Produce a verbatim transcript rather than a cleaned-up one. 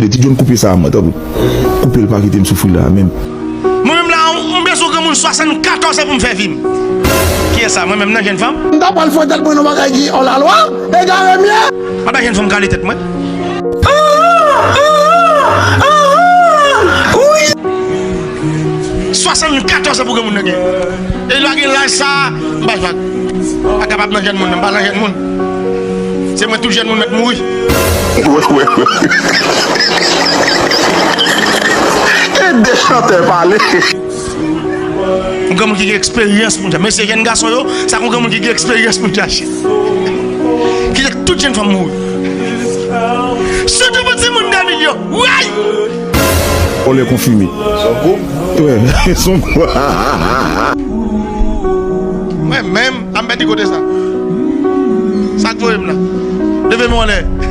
Ti John, koupe sa a mwen, tanpri. Koupe l, pa kite m soufri la a menm. Mwen menm la, m bezwen granmoun swasannkatòz an pou m fè vi m. Kiyès sa? Mwen menm nan jèn fanm? M ta pral fè tèt mwen nan bagay ki hors la loi, egare m ye. M ap bay jèn fanm kale tèt mwen. Swasannkatòz an pou granmoun nan gen. E lè w gen laj sa a, m pa jwèt. Pa kapab nan jèn moun, non, m pa nan jèn moun. Se mwen tout jèn moun mèt mouri. Wè, wè, wè. E de chantè pale. Yon granmoun ki gen eksperyans pou n chache. Mesye jèn gason yo, sa k yon granmoun ki gen eksperyans pou n chache. Kite tout jèn fanm mouri. Sitou pou timoun de mil yo. Way! Vòlè konfime. Son gwo. Wè, son gwo. Mwen menm, a m pèdi kote sa. Sa k voye m la? Leve men w anlè.